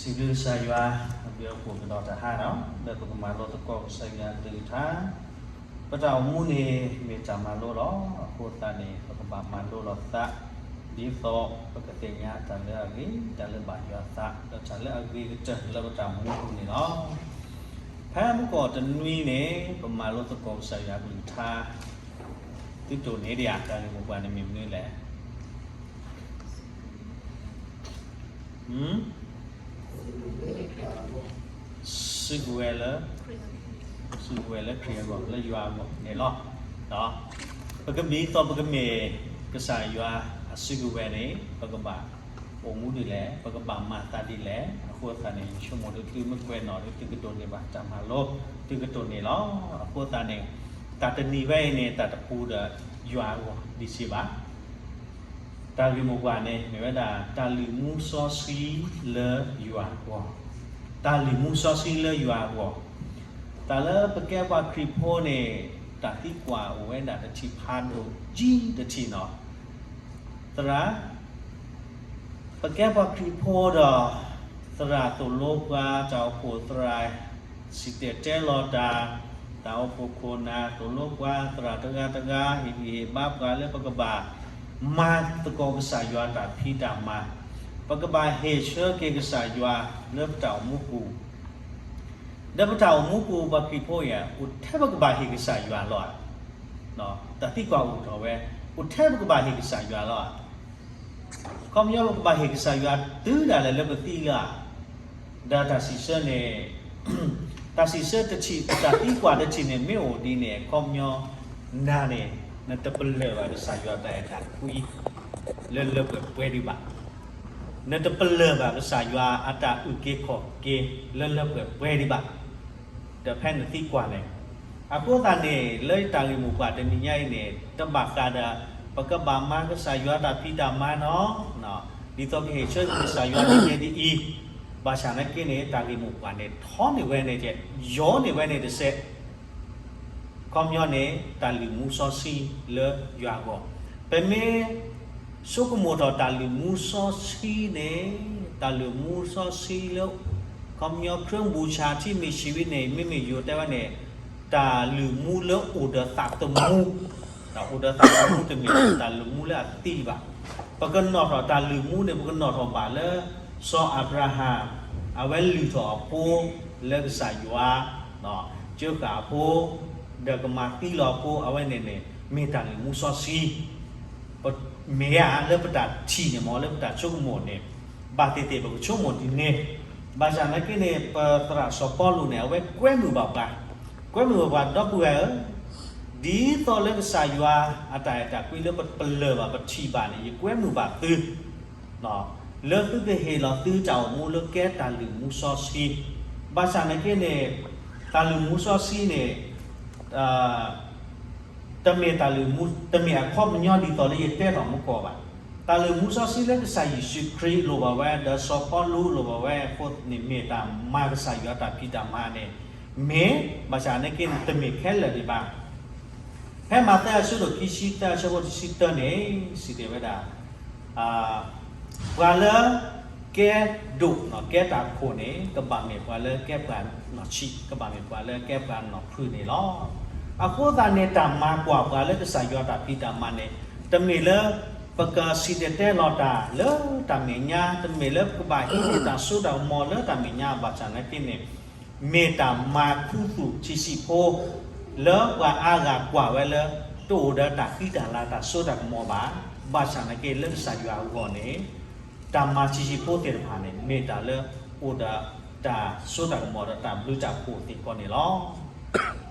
စံးဘျုးကစၢ်ယွၤ အဘျုးအဖှိၣ်ကဒီးတဟါဒီး လၢပကမၤလိသကိးကစၢ်ယွၤအကလုၢ်ကထါ, ပတၢ်အိၣ်မူန့ၣ် မ့ၢ်တၢ်မၤလိလီၤ. အဃိသတးန့ၣ် ပကဘၣ်မၤလိလီၤသး ဒ်သိးပကသ့ၣ်ညါတၢ်လၢအဂ့ၤ, တၢ်လၢဘၣ်ယွၤသး ဒီးတၢ်လၢအဂ့ၤကတၢၢ်လၢပတၢ်အိၣ်မူပူၤန့ၣ်လီၤ. ဖဲမုၢ်ကီၢ်တနွံန့ၣ် ပမၤလိသကိးကစၢ်ယွၤအကလုၢ်ကထါ သုတိၢ်န့ၢ်ဒံးဧါ, တၢ်ဂ့ၢ်မိၢ်ပှၢ်န့ၣ်မ့ၢ်မနုၤလဲၣ်. စုကဝဲၤလၢ, စုကဝဲၤလၢခရံာ်အဂီၢ်, လၢယွၤအဂီၢ်န့ၣ်လီၤ. ပကမ့ၢ်ဒ်သိးပကမ့ၢ်ကစၢ်ယွၤအစုကဝဲၤန့ၣ် ပကဘၣ်အိၣ်မူဒ်လဲၣ်, ပကဘၣ်မၤသးဒ်လဲၣ်. အဃိသတးန့ၣ် ယဆိကမိၣ်ဒ်သုမ့ၢ်ကွဲးနီၣ်ဒ်သုကတိၢ်န့ၢ်ဘၣ်တၢ်မၤလိ, သုကတိၢ်န့ၢ်လီၤ. အဃိသတးန့ၣ် တၢ်တနံၤဝဲအံၤန့ၣ် တၢ်တပူၤဒီးယွၤအဂီၢ်ဒံးစ့ၢ်ဘၣ်. တၢ်ဂ့ၢ်မိၢ်ပှၢ်န့ၣ် မ့ၢ်ဝဲဒၣ်တၢ်လုၢ်မူစီဆှံလၢယွၤအဂီၢ်, တၢ်လုၢ်မူစီဆှံလၢယွၤအဂီၢ်. တၢ်လၢပကဲပှၤခရံာ်ဖိန့ၣ် တၢ်သံကွၢ်အိၣ်ဝဲဒၣ်တထံၣ်ဖးဒိၣ်ကံတထံၣ်နီၤ. သရၣ် ပကဲပှၤခရံာ်ဖိဒီး သရၣ်သိၣ်လိပှၤတၢ်အိၣ်ဖှိၣ်, သရၣ်စံၣ်တဲၤတဲလီၤတၢ်, တၢ်အိၣ်ဖှိၣ်ခိၣ်နၢ်သိၣ်လိပှၤ, သရၣ်တဂၤတဂၤ ဟ့ၣ်ဂံၢ်ဟ့ၣ်ဘါပှၤလၢပကဘၣ် မၤသကိးကစၢ်ယွၤတၢ်ဖံးတၢ်မၤ, ပကဘၣ်ဟ့ၣ်ဆၢက့ၤကစၢ်ယွၤလၢပတၢ်အိၣ်မူပူၤ ဒီးပတၢ်အိၣ်မူပူၤ ပှၤခရံာ်ဖိအံၤ အိၣ်ထဲပကဘၣ်ဟ့ၣ်ကစၢ်ယွၤလီၤဧါ. တၢ်သံကွၢ်အိၣ်ထီၣ်ဝဲ, အိၣ်ထဲပကဘၣ်ဟ့ၣ်ကစၢ်ယွၤလီၤဧါ. ခီပညီပကဘၣ်ဟ့ၣ်ကစၢ်ယွၤတုၤဒၣ်လဲာ်လၢပသံလၢဧါ. ဒီးတၢ်စံးဆၢန့ၣ်, တၢ်စံးဆၢတထံၣ်, တၢ်သံကွၢ်တထံၣ်န့ၣ် မ့ၢ်အိၣ်ဒ်န့ၣ် ခီပညီ နၤန့ၣ် နတပလၢၢ်ဘၣ်ကစၢ်ယွၤတၢ်အဲၣ်တၢ်ကွံ လၢလၢပှဲၤပှဲၤဒံးဘၣ်. နတပလၢၢ်ဘၣ်ကစၢ်ယွၤအတၢ်အုၣ်က့ၤခီၣ်က့ၤ လၢလၢပှဲၤပှဲၤဒံးဘၣ်. ဒီးဖဲနသံကွၢ်န့ၣ်, အဃိသတးန့ၣ် လၢတၢ်ဂ့ၢ်မိၢ်ပှၢ်တနံၤညါအံၤန့ၣ် တဘၣ်ဃးဒီး ပကဘၣ်မၤကစၢ်ယွၤတၢ်ဖံးတၢ်မၤနီၤ, ဒ်သိးကဟ့ၣ်ဆၢကစၢ်ယွၤဒ်န့ၣ်ဒ်အံၤ, ဘၣ်ဆၣ်နာ်က့န့ၣ် တၢ်ဂ့ၢ်မိၢ်ပှၢ်န့ၣ် ထီန့ၢ်ဝဲန့ၣ်ကဲ, ယီၤန့ၢ်ဝဲန့ၣ်တစဲး ခီပညီန့ၣ် တၢ်လုၢ်မူစီဆှံလၢယွၤအဂီၢ်, ပမ့ၢ်ဆိကမိၣ်ထီၣ်တၢ်လုၢ်မူစီဆှံန့ၣ်, တၢ်လုၢ်မူစီဆှံလၢ ခီပညီ เครื่องบูชาที่มีชีวิตန့ၣ် မ့မ့ၢ်ယိၤတဲဝဲန့ၣ် တၢ်လုၢ်မူလၢအိၣ်ဒီးသးသမူ, တၢ်အိၣ်ဒီးသးသမူတမ့ၢ်တၢ်လုၢ်မူလၢအသံဘၣ်. ပကနီၣ်ထီၣ်တၢ်လုၢ်မူန့ၣ် ပကနီၣ်ထီၣ်ဘၣ်လၢ စီၤအၤဘြၤဟၣ် အဝဲလုၢ်ထီၣ်အဖိလၢကစၢ်ယွၤ, ကၢဃာ်အဖိ, ဒီးကမၤသံလီၤအဖိ အဝဲန့ၣ်န့ၣ် မ့ၢ်တၢ်လုၢ်မူစီဆှံ မ့ၢ်ဧါလၢပတၢ်ထံၣ်န့ၣ်မ့ၢ် လၢပတၢ်ဆိကမိၣ်န့ၣ်, ဘၣ်သ့ၣ်သ့ၣ်ပကဆိကမိၣ်ဒ်န့ၣ်, ဘၣ်ဆၣ်နာ်က့န့ၣ် ပသရၣ်စီၤပီလူးန့ၣ် အဝဲကွဲမုာ်ဘၣ်ပှၤ, ကွဲမုာ်ဘၣ်ပှၤဒီပုၢ်ဝဲၢ်ဧၢ, ဒ်သိးလၢကစၢ်ယွၤအတၢ်အဲၣ်တၢ်ကွံလၢပပလၢၢ်ဘၣ်ပထံၣ်ဘၣ်န့ၣ် ယကွဲမုာ်ဘၣ်သု လၢသုကဟ့ၣ်လီၤသုတၢ်အိၣ်မူလၢကဲတၢ်လုၢ်မူစီဆှံ, ဘၣ်ဆၣ်နာ်က့န့ၣ် တၢ်လုၢ်မူစီဆှံန့ၣ် တမ့ၢ်တၢ်လုၢ်မူ, တမ့ၢ်အခီပညီဒ်သိးလၢယတဲထီၣ်မူကီၢ်ဘၣ်. တၢ်လုၢ်မူစီဆှံလၢကစၢ်ယ့ၣ်ၡူးခရံာ်လိၣ်ဘၣ်ဝဲ ဒီးစီၤပီလူးလိၣ်ဘၣ်ဝဲအဃိန့ၣ် မ့ၢ်တၢ်မၤကစၢ်ယွၤတၢ်ဖံးတၢ်မၤန့ၣ်, မ့ၢ်, ဘၣ်ဆၣ်နာ်က့န့ၣ် တမ့ၢ်ခဲလၢာ်ဒံးဘၣ်. ဖဲမးသဲအဆၢဒိၣ်ခံဆံသၢ အဆၢဖိတဆံတၢန့ၣ် စံးတဲဝဲဒၣ် ပှၤလၢကဲဒိၣ်, ကဲတၢ်ခိၣ်န့ၣ် ကဘၣ်မ့ၢ်ပှၤလၢကဲပှၤနီၢ်ဆံး, ကဘၣ်မ့ၢ်ပှၤလၢကဲပှၤနီၢ်ဖုးန့ၣ်လီၤ. အဃိသတးန့ၣ် တၢ်မၤကွၢ်ပှၤလၢကစၢ်ယွၤတၢ်ဖံးတၢ်မၤန့ၣ် တမ့ၢ်လၢပကစံၣ်တဲၤတဲလီၤတၢ်လၢတၢ်မဲာ်ညါ, တမ့ၢ်လၢပကဘၣ်ဟံးန့ၢ်တၢ်စိတၢ်ကမီၤလၢတၢ်မဲာ်ညါ ဘၣ်ဆၣ်နာ်က့န့ၣ် မ့ၢ်တၢ်မၤခူသူၣ်ထံးဆံးဖိ လၢပှၤအါဂၤကွၢ်ဝဲလၢ တအိၣ်ဒီးတၢ်ဃံတၢ်လၤတၢ်စိတၢ်ကမီၤဘၣ်. ဘၣ်ဆၣ်နာ်က့လၢကစၢ်ယွၤအဂီၢ်န့ၣ် တၢ်မၤထံးဆံးဖိသ့ၣ်တဖၣ်န့ၣ် မ့ၢ်တၢ်လၢအိၣ်ဒီးတၢ်စိတၢ်ကမီၤဒီးတၢ်ဘျုးတၢ်ဖှိၣ်သ့ၣ်ကီးန့ၣ်လီၤ.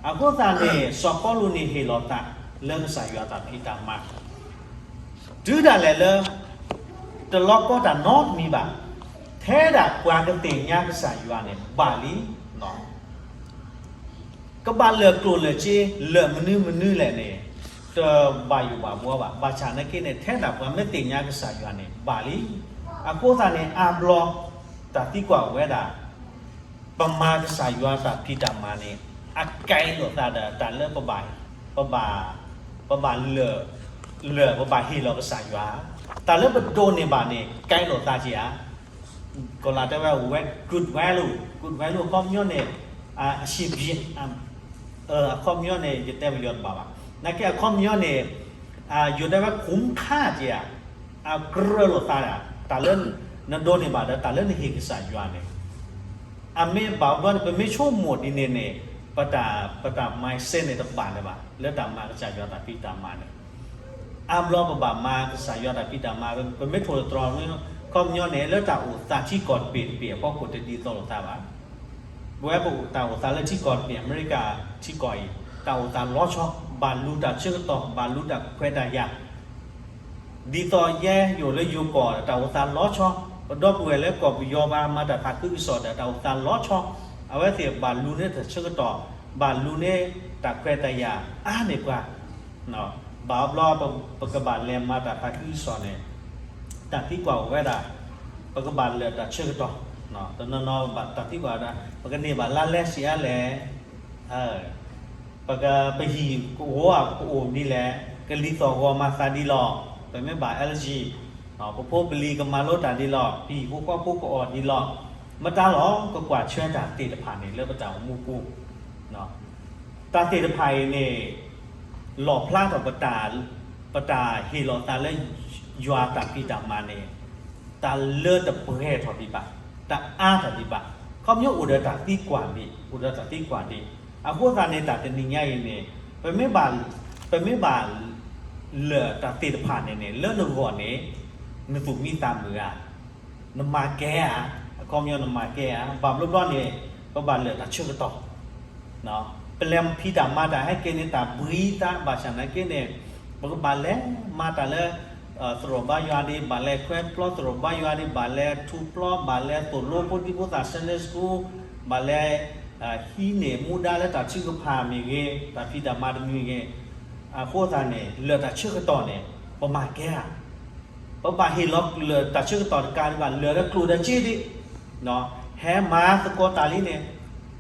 အဃိသတးန့ၣ် စီၤပီလူးန့ၣ်ဟ့ၣ်လီၤသးလၢကစၢ်ယွၤတၢ်ဖံးတၢ်မၤ တုၤဒၣ်လဲာ်လၢ တလီၤကီတၢ်နီတမံၤဘၣ်. ထဲဒၣ်ပှၤကသ့ၣ်ညါကစၢ်ယွၤန့ၣ် ဘၣ်လံ. ကဘၣ်လၢာ်ကျိၣ်လၢာ်စ့ လၢာ်မနုၤမနုၤလဲၣ်န့ၣ် တဘၣ်ယိၣ်ဘၣ်ဘှီဘၣ်. ဘၣ်ဆၣ်နာ်က့န့ၣ် ထဲဒၣ်ပှၤမ့ၢ်သ့ၣ်ညါကစၢ်ယွၤန့ၣ် ဘၣ်လံ. အဃိသတးန့ၣ် အါဘျီ တၢ်သံကွၢ်အိၣ်ဝဲဒၣ် ပမၤကစၢ်ယွၤတၢ်ဖံးတၢ်မၤန့ၣ် အကဲလိာ်သးဒီးတၢ်လၢ ပဘၣ်, ပဘၣ်လၢာ်, လၢာ် ပဘၣ်ဟ့ၣ်လီၤကစၢ်ယွၤ တၢ်လၢပဒိးန့ၢ်ဘၣ်န့ၣ် ကဲလိာ်သးက့ဧါ. ကီၤလၤတဲဝဲ good value, good value အခီပညီန့ၣ် အဆံးဘျ့း, အခီပညီန့ၣ် ယတဲပယီၤတဘၣ်ဘၣ်. နာ်က့အခီပညီန့ၣ် ယိၤတဲဝဲ คุ้มค่า က့ဧါ, အကြၢးလိာ်သးဧါ, တၢ်လၢနဒိးန့ၢ်ဘၣ်ဒီး တၢ်လၢနဟ့ၣ်ကစၢ်ယွၤန့ၣ် အမ့ၢ်ဘၣ်ဘျီန့ၣ် ပမ့ၢ်ဆိကမိၣ်ဒ်န့ၣ်န့ၣ် ပတၢ် ပတၢ် mindset န့ၣ်တဘၣ်လၢၤဘၣ် လၢတၢ်မၤကစၢ်ယွၤတၢ်ဖံးတၢ်မၤန့ၣ် အါဘျီပဘၣ်မၤကစၢ်ယွၤတၢ်ဖံးတၢ်မၤ ပမ့ၢ်ထိၣ်သတြီၤ ခီပညီန့ၣ် လၢတၢ်အိၣ်သးထံကီၢ်တဘ့ၣ်တဘ့ၣ်အဖီခိၣ်တဒ်သိးလိာ်သးဘၣ်. ပဝဲပတၢ်အိၣ်သးလၢထံကီၢ်တဘ့ၣ် အမဲရကၤထံကီၢ်အံၤ တၢ်အိၣ်သးလီၤဆီ ဘၣ်လူၤတၢ်ဆၢကတီၢ် ဘၣ်လူၤတၢ်ခွဲးတၢ်ယာ် ဒ်သိးယဲယအိၣ်လၢယိၤကီၢ် တၢ်အိၣ်သးလီၤဆီ, ပဒီပုၢ်ဝဲၢ်လၢကီၢ်ပယီၤပှၤမၤတၢ်သးခုကစီၣ်ဒီး တၢ်အိၣ်သးလီၤဆီ, အဝဲသ့ၣ်ဘၣ်လူၤန့ၢ်တၢ်ဆၢကတီၢ်, ဘၣ်လူၤန့ၢ်တၢ်ခွဲးတၢ်ယာ်အါန့ၢ်ပှၤ, ဘၣ်ဘျီ ပကဘၣ်လဲၤမၤတၢ်သးခုကစီၣ်န့ၣ် တၢ်သံကွၢ်အိၣ်ဝဲဒၣ်, ပကဘၣ်လၢာ်တၢ်ဆၢကတီၢ်, တနီၤနီၤဘၣ်တၢ်သံကွၢ်ဝဲဒၣ် ပကန့ၢ်ဘၣ်လါလဲဆံးအါလဲၣ် ပက ပဟံၣ်ကဝီၤကအိၣ်ဒ်လဲၣ်, ကလံၤသီၣ်ဂီၤမၤသးဒ်လီၤ, ပမ့ၢ်ဘၣ် allergy, ပဖိပလံၤကမၤလိတၢ်ဒ်လီၤ, ပဟံၣ်ဖိဃီဖိကအီၣ်ဒ်လီၤ, မတၤလီၤ ကကွၢ်ဆၢတၢ်သ့ၣ်တဖၣ်န့ၣ် လၢပတၢ်အိၣ်မူပူၤ, တၢ်သ့ၣ်တဖၣ်အံၤန့ၣ် လီၣ်ဖျါထီၣ်ပတၢ်, ပတၢ်ဟ့ၣ်လီၤသးလၢ ယွၤတၢ်ဖံးတၢ်မၤန့ၣ် တၢ်လၢတပှဲၤထီၣ်ဒံးဘၣ်, တအါထီၣ်ဒံးဘၣ်, ခီပညီအိၣ်ဒီးတၢ်သံကွၢ်ဒံး, အိၣ်ဒီးတၢ်သံကွၢ်ဒံး, အဃိသတးန့ၣ် တၢ်တနံၤညါအံၤန့ၣ် ပမ့ၢ်ဘၣ်, ပမ့ၢ်ဘၣ် လၢာ်တၢ်သ့ၣ်တဖၣ်န့ၣ်န့ၣ် လၢနဂီၢ်န့ၣ် နသူၣ်မံသးမုာ်ဧါ, နမၤကဲဧါ, အခီပညီနမၤကဲဧါ, ဘၣ်ဘျီဘျီန့ၣ် ပဘၣ်လၢာ်တၢ်ဆၢကတီၢ် ပလဲၤဖံးတၢ်မၤတၢ်ဟဲက့ၤန့ၣ် တၢ်ဘှံးသးဘၣ်ဆၣ်နာ်က့န့ၣ် ပကဘၣ်လဲၤမၤတၢ်လၢ သရိာ်ဘါယွၤဒံး, ဘၣ်လဲၤခွဲပျီသရိာ်ဘါယွၤဒံး, ဘၣ်လဲၤထူးပျီ, ဘၣ်လဲၤသိၣ်လိဖိဒံဖိသၣ် Sunday School, ဘၣ်လဲၤ ဟံးန့ၢ်မူဒါလၢတၢ်ထုကဖၣ်မ့ၢ်ဂ့ၤ, တၢ်ဖံးတၢ်မၤတမံၤဂ့ၤ, အဃိသတးန့ၣ် လၢာ်တၢ်ဆၢကတီၢ်န့ၣ် ပမၤကဲဧါ, ပဘၣ်ဟ့ၣ်လီၤလၢာ်တၢ်ဆၢကတီၢ်တကးဒံးဘၣ် လၢာ်ဒီးကျိၣ်ဒီးစ့ဒံး ဟဲမၤသကိးတၢ်လံန့ၣ်,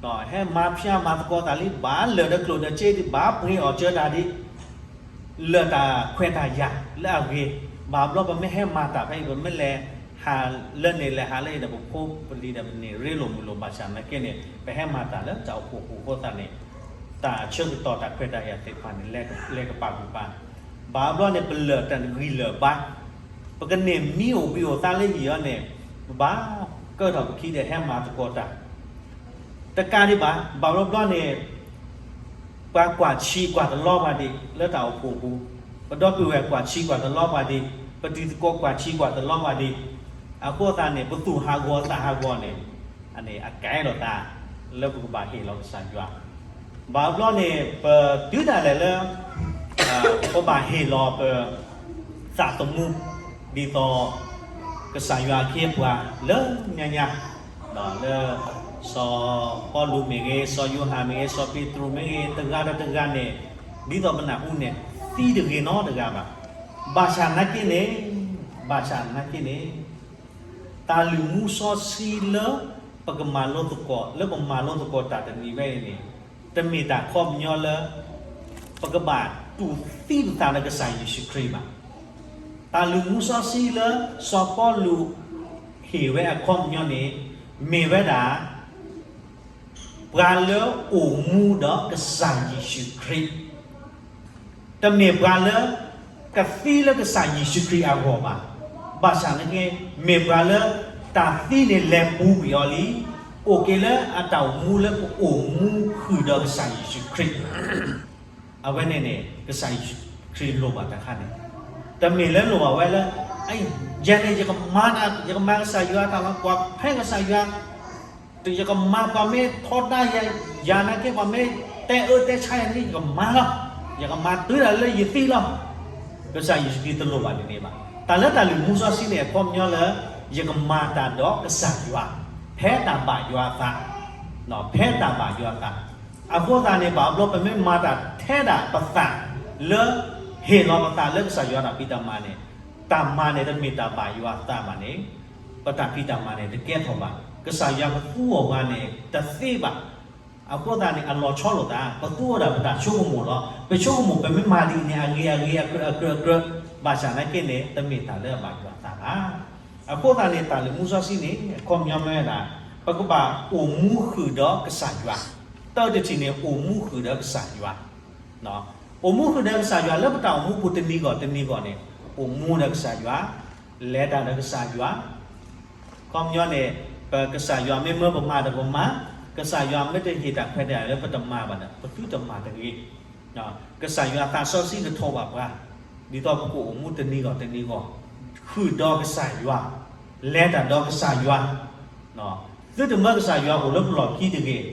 ဟဲမၤဖၠါမၤသကိးတၢ်လံ ဘၣ်လၢာ်ဒီးကျိၣ်ဒီးစ့ဒံး ဘၣ်ပှ့ၤအီၣ်စၢၤတၢ်ဒံး, လၢာ်တၢ်ခွဲးတၢ်ယာ်လၢအဂ့ၤ, ဘၣ်ဘျီပမ့ၢ်ဟဲမၤတၢ်ဖဲအံၤ ပမ့ၢ်လဲၤဟးလၢန့ၣ်လဲၤဟးလၢအံၤဒီး ပဖိပလံၤဒီးပန့ၢ်ရ့လိာ်မုာ်လိာ်ဘၣ်ဆၣ်နာ်က့န့ၣ် ပဟဲမၤတၢ်လၢတၢ်အိၣ်ဖှိၣ်ပူၤအဃိသတးန့ၣ် တၢ်ဆၢကတီၢ်တၢ်ခွဲးတၢ်ယာ်သ့ၣ်တဖၣ်န့ၣ် လဲၤကပာ်ဂံၢ်ပာ် ဘၣ်ဘျီန့ၣ် ပလၢာ်တၢ်ဂံၢ်လၢာ်ဘါ, ပကန့ၢ်မံအိၣ်ဘှံးအိၣ်သါလၢယံာ်အီၤန့ၣ် ပဘၣ်ကၢထီၣ်ပခံဒီးဟဲမၤသကိးတၢ် တကးဒံးဘၣ်, ဘၣ်ဘျီဘျီန့ၣ် ပှၤကွၢ်ဆံးကွၢ်တလီပှၤဒံး လၢတၢ်အိၣ်ဖှိၣ်ပူၤ, ပဒီပုၢ်ဝဲၢ်ကွၢ်ဆံးကွၢ်တလီပှၤဒံး, ပတံၤသကိးကွၢ်ဆံးကွၢ်တလီပှၤဒံး, အဃိသတးန့ၣ် ပသူၣ်ဟးဂီၤသးဟးဂီၤန့ၣ် အန့ၣ်အကဲလိာ်သး လၢပကဘၣ်ဟ့ၣ်လီၤကစၢ်ယွၤ ဘၣ်ဘျီန့ၣ် ပတုၤဒၣ်လဲာ်လၢ ပဘၣ်ဟ့ၣ်လီၤပ သးသမူ ဒ်သိး ကစၢ်ယွၤအခ့အပှၤလၢညါညါ, လၢ စီၤပီလူးမ့ၢ်ဂ့ၤ, စီၤယိၤဟၣ်မ့ၢ်ဂ့ၤ, စီၤပ့းတရူးမ့ၢ်ဂ့ၤ, တဂၤဒီးတဂၤန့ၣ် ဒ်သိးပနၢ်ဟူန့ၣ် သံတဂ့ၤနီတဂၤဘၣ်. ဘၣ်ဆၣ်နာ်က့န့ၣ်, ဘၣ်ဆၣ်နာ်က့န့ၣ် တၢ်လုၢ်မူစီဆှံလၢ ပကမၤလိသကိး လၢပမၤလိသကိးတၢ်တနံၤဝဲအံၤန့ၣ် တမ့ၢ်တၢ်ခီပညီလၢ ပကဘၣ်တူၢ်သံပသးဒီးကစၢ်ယ့ၣ်ၡူးခရံာ်ဘၣ်. တၢ်လုၢ်မူစီဆှံလၢ စီၤပီလူး ဟ့ၣ်ဝဲအခီပညီန့ၣ် မ့ၢ်ဝဲဒၣ် ပှၤလၢအိၣ်မူဒီးကစၢ်ယ့ၣ်ၡူးခရံာ် တမ့ၢ်ပှၤလၢ ကသံလၢကစၢ်ယ့ၣ်ၡူးခရံာ်အဂီၢ်ဘၣ်. ဘၣ်ဆၣ်နာ်က့ မ့ၢ်ပှၤလၢ တၢ်သံန့ၣ်လဲၤပူၤကွံာ်အီၤလံ, အိၣ်က့ၤလၢအတၢ်အိၣ်မူလၢကအိၣ်မူဃုာ်ဒီးကစၢ်ယ့ၣ်ၡူးခရံာ် အဝဲန့ၣ်န့ၣ် ကစၢ်ယ့ၣ်ၡူးခရံာ်လိၣ်ဘၣ်တၢ်ခါန့ၣ်, တမ့ၢ်လၢလိၣ်ဘၣ်ဝဲလၢ ယၤန့ၣ် ယကမၤတၢ် ယကမၤကစၢ်ယွၤတၢ်လီၤ, ကွၢ်ဖဲကစၢ်ယွၤ ယကမၤ ပှၤမ့ၢ်ထီဒါယၤ ယၤနာ်က့ ပှၤမ့ၢ်တဲအၢတဲဆါယၤန့ၣ် ယကမၤလီၤ, ယကမၤတုၤဒၣ်လၢယသံလီၤ. ကစၢ်ယ့ၣ်ၡူးခရံာ်တလိၣ်ဘၣ်ဒ်န့ၣ်ဘၣ်. တၢ်လၢတၢ်လုၢ်မူစီဆှံန့ၣ် အခီပညီလၢ ယကမၤတၢ်ဒီးကစၢ်ယွၤ ဖဲတၢ်ဘၣ်ယွၤအသး, ဖဲတၢ်ဘၣ်ယွၤအသး. အဃိသတးန့ၣ် ဘၣ်ဘျီပမ့ၢ်မၤတၢ်ထဲဒၣ်ပသးလၢ ဟ့ၣ်လီၤပသးလၢကစၢ်ယွၤတၢ်ဖံးတၢ်မၤန့ၣ် တၢ်မၤန့ၣ်တမ့ၢ်တၢ်ဘၣ်ယွၤအသးဘၣ်န့ၣ် ပတၢ်ဖံးတၢ်မၤန့ၣ်တကဲထီၣ်ဘၣ်. ကစၢ်ယွၤကသူအီၤပှၤန့ၣ် တသ့ဘၣ်. အဃိသတးန့ၣ် အလီၤဆီလိာ်သး ပသူဝဲဒၣ်ပတၢ်ဆိကမိၣ်လီၤ. ပဆိကမိၣ်ပမ့ၢ်မၤဒ်အံၤန့ၣ် အဂ့ၤအဂ့ၤ အကြၢးအကြၢးအကြၢး ဘၣ်ဆၣ်သနာ်က့န့ၣ် တမ့ၢ်တၢ်လၢအဘၣ်ယွၤအသးဘၣ်. အဃိသတးန့ၣ် တၢ်လုၢ်မူစီဆှံန့ၣ် အခီပညီမ့ၢ်ဝဲဒၣ် ပကဘၣ်အိၣ်မူဃုာ်ဒီးကစၢ်ယွၤ, တၢ်တထံၣ်န့ၣ် အိၣ်မူဃုာ်ဒီးကစၢ်ယွၤ, အိၣ်မူဃုာ်ဒီးကစၢ်ယွၤ လၢပတၢ်အိၣ်မူပူၤတနံၤဂီၢ်တနံၤဂီၢ်န့ၣ် အိၣ်မူဒီးကစၢ်ယွၤ, လဲၤတၢ်ဒီးကစၢ်ယွၤ အခီပညီန့ၣ် ပကစၢ်ယွၤမ့ၢ်မၢပမၤဒီးပမၤ, ကစၢ်ယွၤမ့ၢ်တဟ့ၣ်တၢ်ခွဲးတၢ်ယာ်လၢပတမၤဘၣ်ဒီး ပသုတမၤတဂ့ၤ. ကစၢ်ယွၤသးစီဆှံကထီၣ်ဘၣ်ပှၤ, ဒ်သိးပကအိၣ်မူတနံၤဂီၢ်တနံၤဂီၢ်, ဃုာ်ဒီးကစၢ်ယွၤ, လဲၤတၢ်ဒီးကစၢ်ယွၤ, သုတမၢကစၢ်ယွၤအိၣ်လၢပလီၢ်ခံတဂ့ၤ,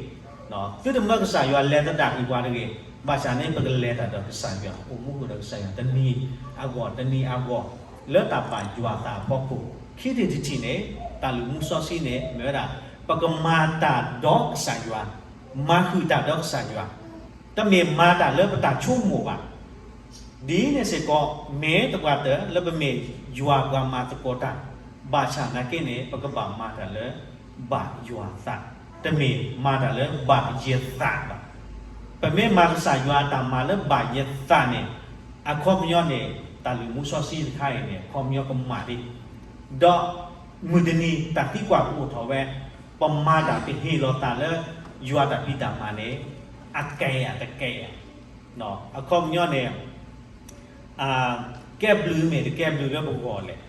သုတမၢကစၢ်ယွၤလဲၤသဒၣ်ကွံာ်ပှၤတဂ့ၤ, ဘၣ်ဆၣ်န့ၣ် ပကလဲၤတၢ်ဒီးကစၢ်ယွၤ အိၣ်မူဃုာ်ဒီးကစၢ်ယွၤ တနံၤအဂီၢ်တနံၤအဂီၢ် လၢတၢ်ဘၣ်ယွၤသးအဖီခိၣ်, ခံထံၣ်တထံၣ်န့ၣ် တၢ်လုၢ်မူစီဆှံန့ၣ် မ့ၢ်ဝဲဒၣ် ပကမၤတၢ်ဒီးကစၢ်ယွၤ, မၤဃုာ်တၢ်ဒီးကစၢ်ယွၤ, တမ့ၢ်မၤတၢ်လၢပတၢ်ဆိကမိၣ်ဘၣ်. ဒ်န့ၣ်စ့ၢ်ကီး မ့ၢ်တပှၤတၢၢ်လၢပမ့ၢ်ယွၤပှၤမၤသကိးတၢ်, ဘၣ်ဆၣ်သနာ်က့န့ၣ် ပကဘၣ်မၤတၢ်လၢ ဘၣ်ယွၤသး, တမ့ၢ်မၤတၢ်လၢဘၣ်ယသးဘၣ်. ပမ့ၢ်မၤကစၢ်ယွၤတၢ်မၤလၢဘၣ်ယသးန့ၣ် အခီပညီန့ၣ် တၢ်လုၢ်မူစီဆှံတခါအံၤန့ၣ် အခီပညီကမၣ်ဒံး, ဒီးမုၢ်တနံၤတၢ်သံကွၢ်ကအိၣ်ထီၣ်ဝဲ, ပမၤတၢ်ပဟ့ၣ်လီၤသးလၢ ယွၤတၢ်ဖံးတၢ်မၤန့ၣ် အကဲဧါတကဲဧါ. အခီပညီန့ၣ် ကဲဘျုးမ့ၢ်တကဲဘျုးလၢပဂီၢ်လဲၣ်.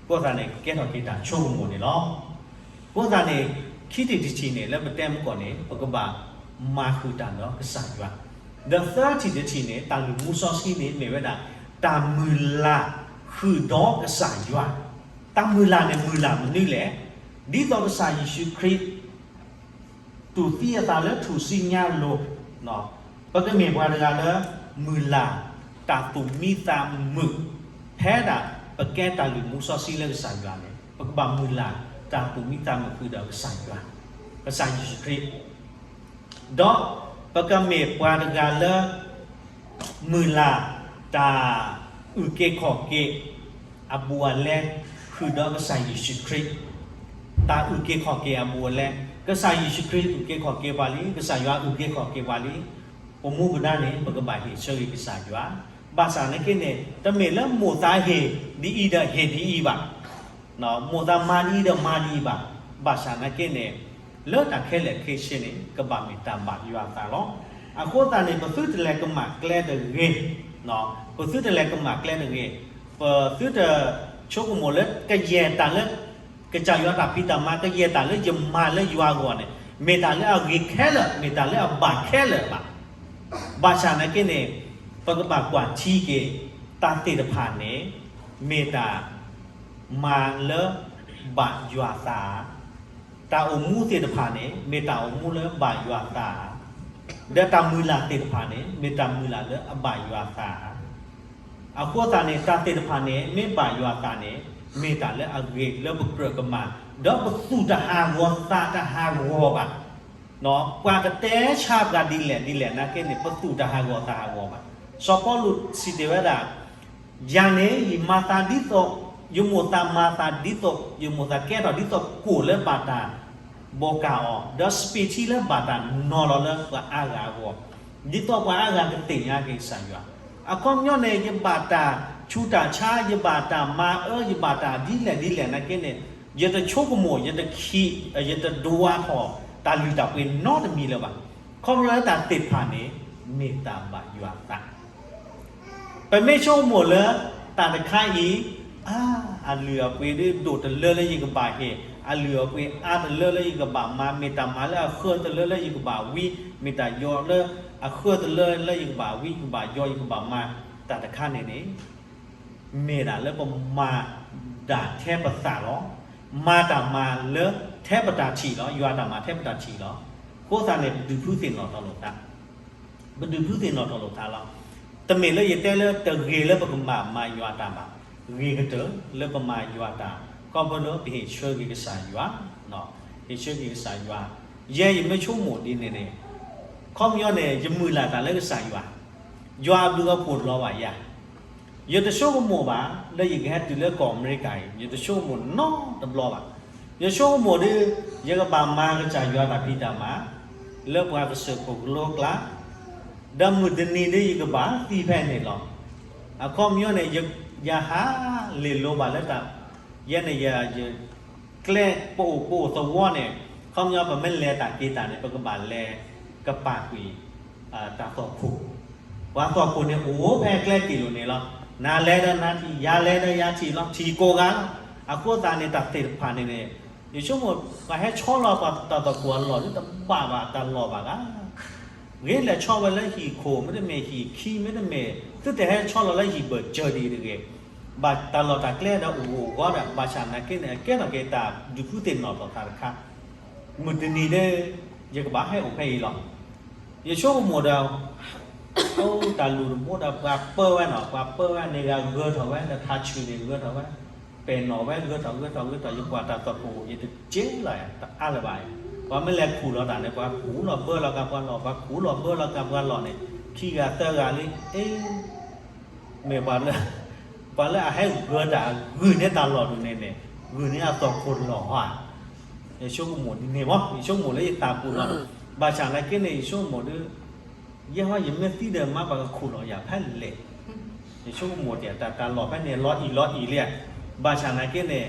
အဃိသတးန့ၣ် ကဲထီၣ်က့ၤတၢ်ဆိကမိၣ်န့ၣ်လီၤ. အဃိသတးန့ၣ် ခံထံၣ်တထံၣ်န့ၣ် လၢပတဲမုၢ်ကီၢ်န့ၣ် ပကဘၣ်မၤဃုာ်တၢ်ဒီးကစၢ်ယွၤ, ဒီးသၢထံၣ်တထံၣ်န့ၣ် တၢ်လုၢ်မူစီဆှံန့ၣ် မ့ၢ်ဝဲဒၣ် တၢ်မုၢ်လၢ်ဃုာ်ဒီးကစၢ်ယွၤ, တၢ်မုၢ်လၢ်န့ၣ်မုၢ်လၢ်မနုၤလဲၣ်. ဒ်သိးကစၢ်ယ့ၣ်ၡူးခရံာ် တူၢ်သံအသးလၢထူၣ်စုညါအလိၤ, ပကမ့ၢ်ပှၤတဂၤလၢ မုၢ်လၢ်တၢ်သူၣ်မံသးမုာ်, ဖဲဒၣ်ပကဲတၢ်လုၢ်မူစီဆှံလၢကစၢ်ယွၤန့ၣ် ပကဘၣ်မုၢ်လၢ်တၢ်သူၣ်မံသးမုာ်ဃုာ်ဒီးကစၢ်ယွၤ, ကစၢ်ယ့ၣ်ၡူးခရံာ်, ဒီးပကမ့ၢ်ပှၤတဂၤလၢ မုၢ်လၢ်တၢ်အုၣ်က့ၤခီၣ်က့ၤ အဘူးအလဲ ဃုာ်ဒီးကစၢ်ယ့ၣ်ၡူးခရံာ်, တၢ်အုၣ်က့ၤခီၣ်က့ၤအဘူးအလဲ, ကစၢ်ယ့ၣ်ၡူးခရံာ်အုၣ်က့ၤခီၣ်က့ၤပှၤလံ, ကစၢ်ယွၤအုၣ်က့ၤခီၣ်က့ၤပှၤလံ, ပမူပဒါန့ၣ် ပကဘၣ်ဟ့ၣ်ဆၢဂ့ၤကစၢ်ယွၤ, ဘၣ်ဆၣ်သနာ်က့န့ၣ် တမ့ၢ်လၢမိၢ်သးဟ့ၣ်ဒ်အံၤဒီးဟ့ၣ်ဒ်အံၤဘၣ်, မိၢ်သးမၤဒ်အံၤဒီးမၤဒ်အံၤဘၣ်, ဘၣ်ဆၣ်သနာ်က့န့ၣ် လၢတၢ်ခဲလၢာ်ခဲဆ့န့ၣ် ကဘၣ်မ့ၢ်တၢ်ဘၣ်ယွၤအသးလီၤ. အဃိသတးန့ၣ် ပသုတလဲၤကမၣ်ကျဲတဂ့ၤ, ပသုတလဲၤကမၣ်ကျဲတဂ့ၤ, ပသုတဆိကမိၣ်လၢကယဲၢ်တၢ်လၢ ကစၢ်ယွၤတၢ်ဖံးတၢ်မၤ ကယဲၢ်တၢ်လၢယမၤလၢယွၤအဂီၢ်န့ၣ် မ့ၢ်တၢ်လၢအဂ့ၤခဲလၢာ် မ့ၢ်တၢ်လၢအဘၣ်ခဲလၢာ်ဘၣ်. ဘၣ်ဆၣ်သနာ်က့န့ၣ် ပကဘၣ်ကွၢ်ထံက့ၤ တၢ်သ့ၣ်တဖၣ်န့ၣ် မ့ၢ်တၢ်မၤလၢဘၣ်ယွၤအသးဧါ, တၢ်အိၣ်မူသ့ၣ်တဖၣ်န့ၣ် မ့ၢ်တၢ်အိၣ်မူလၢဘၣ်ယွၤအသးဧါ, ဒီးတၢ်မုၢ်လၢ်သ့ၣ်တဖၣ်န့ၣ် မ့ၢ်တၢ်မုၢ်လၢ်လၢအဘၣ်ယွၤအသးဧါ. အဃိသတးန့ၣ် တၢ်သ့ၣ်တဖၣ်န့ၣ် မ့ၢ်ဘၣ်ယွၤအသးန့ၣ် မ့ၢ်တၢ်လၢအဂ့ၤလၢပကြၢးကမၤ ဒီးပသူၣ်တဟးဂီၤသးတဟးဂီၤဘၣ်. ပှၤကတဲဆါပှၤဒ်လဲၣ်ဒ်လဲၣ်သနာ်က့န့ၣ် ပသူၣ်တဟးဂီၤသးဟးဂီၤဘၣ်. စီၤပီလူးစံးတ့ၢ်ဝဲဒၣ်, ယၤန့ၣ် ယမၤသးဒ်သိး, ယမိၢ်သးမၤသးဒ်သိး, ယမိၢ်သးကဲထီၣ်ဒ်သိးကိၣ်လၢဘၣ်တၢ်ဘီကၢ်အီၤ, ဒီးစပံးထံလၢဘၣ်တၢ်နီၤလီၤလၢပှၤအါဂၤအဂီၢ်, ဒ်သိးပှၤအါဂၤကသ့ၣ်ညါက့ၤကစၢ်ယွၤ. အခီပညီန့ၣ် ယဘၣ်တၢ်ဆူးတၢ်ဆါ, ယဘၣ်တၢ်မၤအၢ, ယဘၣ်တၢ်ဒ်လဲၣ်ဒ်လဲၣ်သနာ်က့န့ၣ် ယတဆိကမိၣ်, ယတခံး, ယတဒွးထီၣ်တၢ်လုၢ်တၢ်ပှ့ၤနီတမံၤလၢၤဘၣ်. ခီဖျိလၢတၢ်သ့ၣ်တဖၣ်န့ၣ် မ့ၢ်တၢ်ဘၣ်ယွၤအသး ပမ့ၢ်ဆိကမိၣ်လၢ တၢ်တခါအံၤ, အါ, အလုၢ်အပှ့ၤဒ်ဒိၣ်တလၢလၢယကဘၣ်ဟ့ၣ်, အလုၢ်အပှ့ၤအါတလၢလၢယကဘၣ်မၤ, မ့ၢ်တၢ်မၤလၢအဃၢတလၢလၢယကဘၣ်ဝံ, မ့ၢ်တၢ်ယီၤလၢအဃၢတလၢလၢယကဘၣ်ဝံ, ယကဘၣ်ယီၤ, ယကဘၣ်မၤ, တၢ်တခါန့ၣ်န့ၣ် မ့ၢ်ဒၣ်လၢပမၤဒၣ်ထဲပသးလီၤ. မၤတၢ်မၤလၢထဲပတၢ်ထံၣ်လီၤ. ယွၤတၢ်မၤထဲပတၢ်ထံၣ်လီၤ. အဃိသတးန့ၣ် ပဒုးဖုသ့ၣ်နီၣ်ထီၣ်လိာ်သး ပဒုးဖုသ့ၣ်နီၣ်ထီၣ်လိာ်သးလီၤ. တမ့ၢ်လၢယတဲလၢတဂ့ၤလၢပကဘၣ်မၤယွၤတၢ်ဘၣ်. ဂ့ၤကတၢၢ်လၢပမၤယွၤတၢ် ခီဖျိလၢပဟ့ၣ်ဆၢက့ၤကစၢ်ယွၤ, ဟ့ၣ်ဆၢက့ၤကစၢ်ယွၤ. ယဲယမ့ၢ်ဆိကမိၣ်ဒ်န့ၣ်န့ၣ်, ခီပညီန့ၣ် ယမုၢ်လၢ်တၢ်လၢကစၢ်ယွၤ, ယွၤအဘျုးအဖှိၣ်လီၤဘၣ်ယၤ ယတဆိကမိၣ်ဘၣ် လၢယကဟဲတုၤလၢကီၢ်အမဲရကၤအံၤ ယတဆိကမိၣ်နီတဘျီဘၣ်. ယဆိကမိၣ်ဒီး ယကဘၣ်မၤကစၢ်ယွၤတၢ်ဖံးတၢ်မၤ လၢပှၤကစၢၢ်ခိၣ်ကလိကျါ, ဒီးမုၢ်တနံၤဒီးယကဘၣ်သံဖဲန့ၣ်လီၤ. အခီပညီန့ၣ် ယ ယဟးလ့ၣ်လိၤဘၣ်လၢတၢ်, ယဲန့ၣ်ယ, ယကျဲပအိၣ်ပအိၣ်သဝီန့ၣ်, ခီပညီပမ့ၢ်လဲၤတၢ်က့ၤတၢ်န့ၣ် ပကဘၣ်လဲၤကပာ်ကွံာ်တၢ်သွၣ်ခိၣ်, ပှၤသွၣ်ခိၣ်န့ၣ်အိၣ်ဖဲကျဲက့ၢ်လိၤန့ၣ်လီၤ. နၤလဲၤဒီးနၤထံၣ်, ယၤလဲၤဒီးယၤထံၣ်လီၤ, ထံၣ်ကိးဂၤလီၤ. အဃိသတးန့ၣ် တၢ်သ့ၣ်တဖၣ်န့ၣ်န့ၣ်, ယဆိကမိၣ် ပှၤဟဲဆီလီၤပှၤတၢ်သွၣ်ခိၣ်အလီၢ်ဒ်တဘၣ်ဘၣ်တၢ်လီၢ်ဘၣ်ဂၤ ဂ့ၤလဲၤဆီဝဲလၢဟံၣ်ခိၣ် မ့တမ့ၢ်ဟံၣ်ခံ မ့တမ့ၢ် သုတဟဲဆီလီၤလၢဟံၣ်ဘၢၣ်စၢၤဒံးတဂ့ၤ, ဘၣ်တၢ်လီၢ်တၢ်ကျဲဒီးအိၣ်ဂၢၢ်အိၣ်ဂီၤဒီး ဘၣ်ဆၣ်နာ်က့န့ၣ် အကဲထီၣ်က့ၤတၢ်ဒုးဖုသ့ၣ်နီၣ်ထီၣ်သးတခါ, မုၢ်တနံၤဒီး ယကဘၣ်ဟဲအိၣ်ဖဲအံၤလီၤ. ယဆိကမိၣ်ဒီး အိၣ်တၢ်လူၢ်တဘိဒီး ပှၤပၢဝဲနီၤ, ပှၤပၢဝဲန့ၣ်ဂၤဂၢၢ်ထီၣ်ဝဲ ဒီးထးဆူၣ်န့ၣ်ဂၢၢ်ထီၣ်ဝဲ, ပဲာ်နီၣ်ဝဲ ဂၢၢ်ထီၣ် ဂၢၢ်ထီၣ် ဂၢၢ်ထီၣ် ယကွၢ်တၢ်သွၣ်ခိၣ် ယတက့လီၤ, တအါလၢၤဘၣ်. ပှၤမ့ၢ်လဲၤခူၣ်လီၤတၢ်န့ၣ် ပှၤခူၣ်လီၤဘၢလီၤကပှၤလီၢ်, ပှၤခူၣ်လီၤဘၢလီၤကပှၤလီၢ်န့ၣ် ခံဂၤသၢဂၤလံ, အ့ မ့ၢ်ပှၤလၢ ပှၤလၢအဟဲဂၢၢ်တၢ် ဂုာ်န့ၢ်တၢ်လီၢ်ဒ်န့ၣ်န့ၣ် ဂုာ်န့ၢ်အသွၣ်ခိၣ်လီၢ်ဧါ. ယဆိကမိၣ်ဒ်န့ၣ်မး, ယဆိကမိၣ်လၢယသးပူၤလီၤ. ဘၣ်ဆၣ်နာ်က့န့ၣ် ယဆိကမိၣ်ဒီး ယဲဟီယမ့ၢ်သံဒီးမါ ပှၤကခူၣ်လီၤယၤဖဲလဲၣ်. ယဆိကမိၣ်တၢ် တၢ်လီၢ်ဖဲန့ၣ် လီၤအံၣ်လီၤအံၣ်လံဧါ. ဘၣ်ဆၣ်နာ်က့န့ၣ်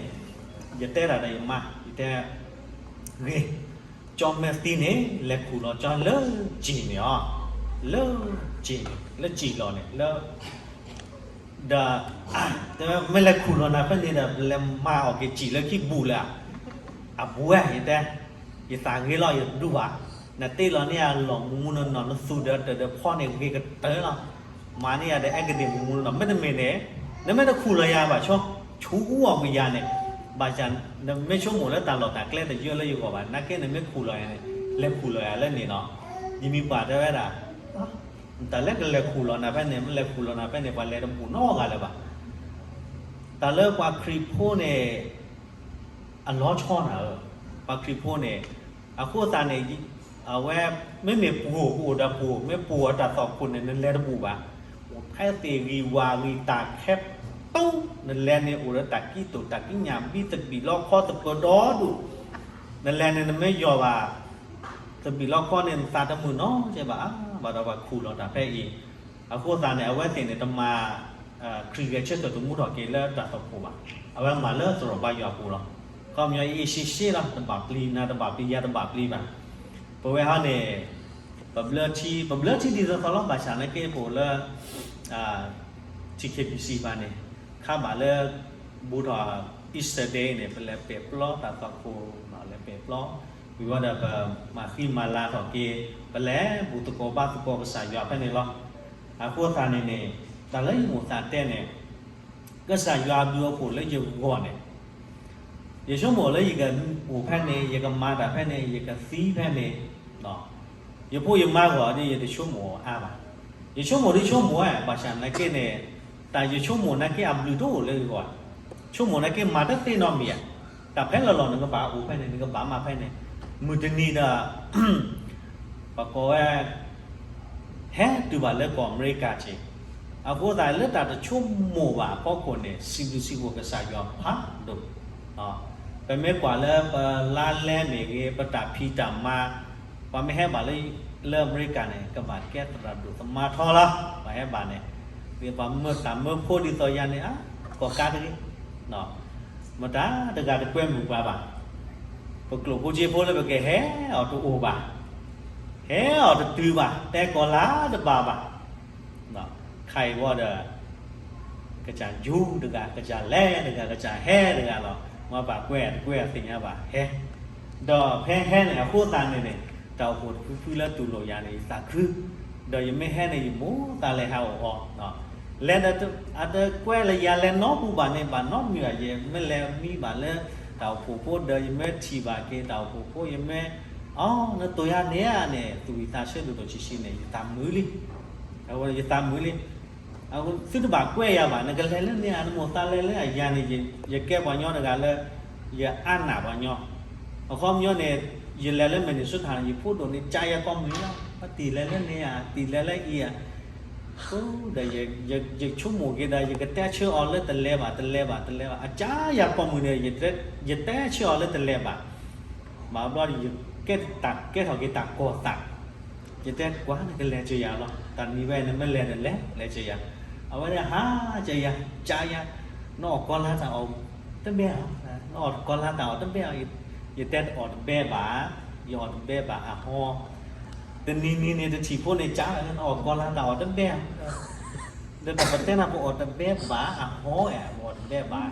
ယတဲဒၣ်ဒီးယမါ ယတဲ ဂ့ၤ, ကၠီမ့ၢ်သံန့ၣ် လဲၤခူၣ်လီၤကၠီလၢစံာ်န့ၣ်အီၤ, လၢစံာ်န့ၣ် လၢစံာ်လီၢ်န့ၣ် လၢ ဒီး မ့ၢ်လဲၤခူၣ်လီၤနၤဖဲန့ၣ်ဒီး ပလဲၤမၤအီၣ်က့ၤစံာ်လၢခံဘူးလၢၤဧါ. အဘူးဧါ ယတဲ, ယသးဂ့ၤလီၤ ယတဒူဘၣ်. နတ့လီၤန့ၢ်ယၤလီၢ်မူမူနီၢ်နီၢ် နသူၣ်ဒီးတၢ်ဒီးဖီန့ၣ်ဂ့ၤကတၢၢ်လီၤ. မၤန့ၢ်ယၤဒီးအဲကဒ့ၣ်မူမူနီၢ်နီၢ် မ့တမ့ၢ်န့ၣ် နမ့ၢ်တခူၣ်လီၤယၤဘၣ် ဆိ ဆူအူအီၣ်ကယၤန့ၣ်, ဘၣ်ဆၣ် နမ့ၢ်ဆိကမိၣ်လၢတၢ်လီၢ်တၢ်ကျဲတယၢလၢယဂီၢ်ဘၣ် နာ်က့နမ့ၢ်ခူၣ်လီၤယၤန့ၣ် လဲၤခူၣ်လီၤယၤလၢန့ၣ်နီၤ. ယမံၤပှၢ်တဲဝဲဒၣ် တၢ်လၢကလဲၤခူၣ်လီၤနၤဖဲန့ၣ် မ့ၢ်လဲၤခူၣ်လီၤနၤဖဲန့ၣ် ပှၤလဲၤတဘူးနီတဂၤလၢၤဘၣ်. တၢ်လၢပှၤခရံာ်ဖိန့ၣ် အလီၤဆီနၤဧၢ, ပှၤခရံာ်ဖိန့ၣ် အဃိသတးန့ၣ် အဝဲ မ့မ့ၢ်ပှိၢ်ကအိၣ်ဒီးပှိၢ် မ့ၢ်ပှိၢ်အတၢ်သွၣ်ခိၣ်န့ၣ် နလဲၤတဘူးဘၣ်. အိၣ်ဖဲသ့ၣ်ဂံၢ်ဝၣ်ဂံၢ်တၢ်ခဲပူ နလဲၤန့ၣ်အိၣ်ဒီးတၢ်ကံတိာ်တၢ်ကံညၣ်ဘံသဘံၣ်လီခီသပၢၤဒီဒူၣ်, နလဲၤန့ၣ်နမ့ၢ်ယီၢ်ဘၣ် သဘံၣ်လီခီန့ၣ် နသးတမုာ်နီတစဲးဘၣ်ဧါ, ဘၣ်ဒီးပှၤခူၣ်လီၤတၢ်ဖဲအံၤ, အဃိသတးန့ၣ် အဝဲသ့ၣ်န့ၣ် တမၤ ခရံာ်ဂဲၤဆၢထၢၣ်သမူထီၣ်က့ၤလၢတၢ်သွၣ်ခိၣ်ဘၣ်, အဝဲမၤလၢသရိာ်ဘါယွၤအပူၤလီၤ. ခီပညီအ့ၣ်ရှ့ရှ့လီၤ တဘၣ်ပျံၤ နၤတဘၣ်ပျံၤ ယၤတဘၣ်ပျံၤဘၣ်. ပဝဲဟီန့ၣ် ပဘျၢထံ ပဘျၢထံဒ်သိးသိးလီၤ ဘၣ်ဆၣ်နာ်က့ပအိၣ်လၢ ထံခံဘံၣ်စံဘၣ်န့ၣ် ခါဘၣ်လၢ ဘူးထီၣ် Easter Day န့ၣ် ပလဲၤပဲာ်ပျီတၢ်သွၣ်ခိၣ် လဲၤပဲာ်ပျီ ဝံၤဝဲဒီးပမၤဃံမၤလၤထီၣ်က့ၤ ပလဲၤဘူၣ်သကိးဘါသကိးကစၢ်ယွၤဖဲန့ၣ်လီၤ. အဃိသတးန့ၣ်န့ၣ် တၢ်လၢယမိၢ်သးတဲန့ၣ် ကစၢ်ယွၤအဘျုးအဖှိၣ်လၢယဂီၢ်န့ၣ် ယဆိကမိၣ်လၢယကအိၣ်ဖဲန့ၣ် ယကမၤတၢ်ဖဲန့ၣ် ယကသံဖဲန့ၣ် ယဖိယမါဂီၢ်ဒီး ယတဆိကမိၣ်အါဘၣ်. ယဆိကမိၣ်ဒ်ဆိကမိၣ်ဝဲ ဘၣ်ဆၣ်နာ်က့န့ၣ် တၢ်ယဆိကမိၣ်နာ်က့အဘျုးတအိၣ်လၢယဂီၢ်, ဆိကမိၣ်နာ်က့မၤတသ့နီတမံၤဧါ. တၢ်ဖဲလီၤလီၤနကဘၣ်အိၣ်ဖဲန့ၣ် နကဘၣ်မၤဖဲန့ၣ် မုၢ်တနံၤဒီး ပကိးဝဲ ဟဲတုၤဘၣ်လၢကီၢ်အမဲရကၤက့ၤ, အဃိသတးလၢတၢ်တဆိကမိၣ်ဘၣ်အဖီခိၣ်န့ၣ် စံးဘျုးစံးဖှိၣ်ကစၢ်ယွၤဖးဒိၣ်. ပမ့ၢ်ကွၢ်လၢပလါလဲမ့ၢ်ဂ့ၤ ပတၢ်ဖံးတၢ်မၤ, ပှၤမ့ၢ်ဟဲဘၣ်လၢ လၢအမဲရကၤန့ၣ် ကဘၣ်ကဲသရၣ်ဒိၣ်သမါထီလီၤ. ပှၤဟဲဘၣ်န့ၣ် ပှၤမၢတၢ်မၢဖိဒ်သိးယၤန့ၣ် အါ ကီၢ်ကါတဂ့ၤ မတၤတဂၤတကွဲမုာ်ပှၤဘၣ်. ပကျိၣ်ဖိစ့ဖိလၢပကဟဲအီၤတအိၣ်ဘၣ်, ဟဲအီၤတတုၤဘၣ်, တဲကီၢ်လၢတဘၣ်ဘၣ်. ခါအံၤဝံၤဒီး ကစၢ်ယူတဂၤ, ကစၢ်လဲၤတဂၤ, ကစၢ်ဟဲတဂၤလီၤ. မ့ၢ်ဘၣ်ကွဲတကွဲသ့ၣ်ညါဘၣ်ဟဲ, ဒီးဖဲဟဲန့ၣ်အဃိသတးန့ၣ်န့ၣ် တၢ်အိၣ်ဖှိၣ်တဖုဖုလၢတူၢ်လိာ်ယၤန့ၣ် ယသးခု, ဒီးယမ့ၢ်ဟဲန့ၣ် ယမိၢ်သးလဲၤဟးအိၣ်အီၤ လဲၤဒီး အတကွဲလၢယၤလဲၤနီတပူၤဘၣ်န့ၣ် ဘၣ်နီတမံၤဘၣ်, ယမ့ၢ်လဲၤမံဘၣ်လၢ တၢ်အိၣ်ဖှိၣ်ဖိဒီး ယမ့ၢ်ထံၣ်ဘၣ်က့ၤတၢ်အိၣ်ဖှိၣ်ဖိ ယမ့ၢ် အီ နတိၢ်ယၤန့ၣ်ဧါန့ၣ် သူၣ်ဝံၣ်သးဆၢဒိၣ်ဒိၣ်ဆံးဆံးန့ၣ် ယသးမုာ်လံ, ယသးမုာ်လံ. သုတဘၣ်ကွဲယၤဘၣ်, နကလဲၤလၢန့ၣ်ဧါ, နမိၢ်သးလဲၤလၢအယၤန့ၣ်, ယကဲပှၤကညီတဂၤလၢ ယအါနာ်ပှၤကညီ, အခီပညီန့ၣ် ယလဲၤလၢ Minnesota န့ၣ် ယဖိဒိၣ်န့ၣ် ကယၤကိးမုၢ်လီၤ, ပတံၢ်လဲၤလၢန့ၣ်ဧါ, တံၢ်လဲၤလၢအံၤဧါ, ဒီး ယဆိကမိၣ်က့ၤဒီး ယကတဲဆၢအီၤလၢတလဲၤဘၣ် တလဲၤဘၣ် တလဲၤဘၣ်, အကယၤကိးမုၢ်န့ၣ် ယတဲဆၢအီၤလၢတလဲၤဘၣ်, ဘၣ်ဘျီ ယကဲတၢ်ကဲထီၣ်က့ၤတၢ်ကီၢ်သး, ယတဲကွၢ်နကလဲၤစၢၤယၤလီၤ, တၢ်နံၤဝဲနမ့ၢ်လဲၤဒီးလဲၤ လဲၤစၢၤယၤ, အဝဲဒၣ်ဟးကယၤ, ကယၤ, နအီၣ်ကီလါတၢ်အီၣ်တဘဲအီၤ, နအီၣ်ကီလါတၢ်အီၣ်တဘဲအီၤ, ယတဲတအီၣ်တဘဲဘၣ်, ယအီၣ်တဘဲဘၣ်အဟီ, တနံၤနံၤန့ၣ်တထံၣ်ဖိန့ၣ် ကယၤ နအီၣ်ကီလါတၢ်အီၣ်တဘဲအီၤ, ဒီးတၢ်ပတဲနၤ ပအီၣ်တဘဲဘၣ်အဟီဧါ, ပအီၣ်တဘဲဘၣ်,